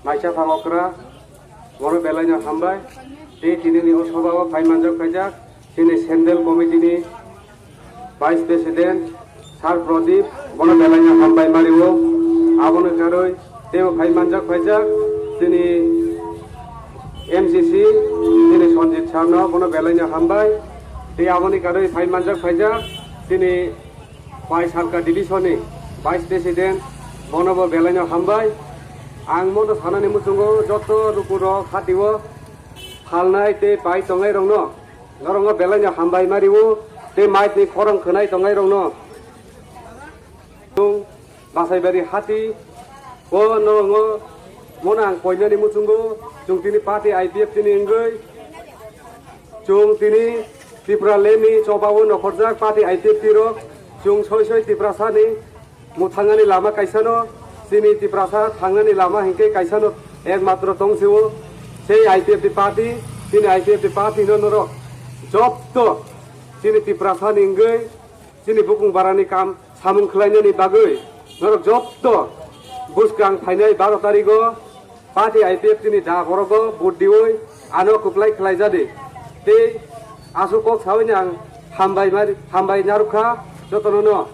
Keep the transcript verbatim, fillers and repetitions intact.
Maisa phang okra, bono belaino hambai. Tei tinini o sobao phai manjak phaijak chini Central Committee ni Vice President Sir Pradip, bono belaino hambai mario. Aboni karwi teibo phai manjak phaijak chini M C C, chini Sanjit Sir no bono belaino hambai. Tei aboni karwi phai manjak phaijak chini Paisalka Division ni Vice President, bonobo belaino hambai. Ang mono sanani muchungo joto lukurok hatio phalnai tei pai tongnai rokno, norokno belaino hambai mario tei mic ni khorang khwnai tongnai rokno. Chwng Basaibari hati o norokno mono ang koinani muchungo chwng tini party I P F T ni wngwi chwng tini Tripura leni chobao nokhorjak party I P F T rok chwng soi soi Tiprasa ni muthangani lama kaisano chini Tiprasa thangnani lama hinkhe kaisano ekmatro tongsio sei I P F T party, chini I P F T party no norok jotto chini Tiprasa ni wngwi chini bukung barani kam samung khlainani bagwi norok jotto bwskang phainai baro tarigo party I P F T ni da borogo vote diwi ano kwplai khlaijadi. Tei aswk kok sawi ang hambai mari, hambai narwkha jotono no.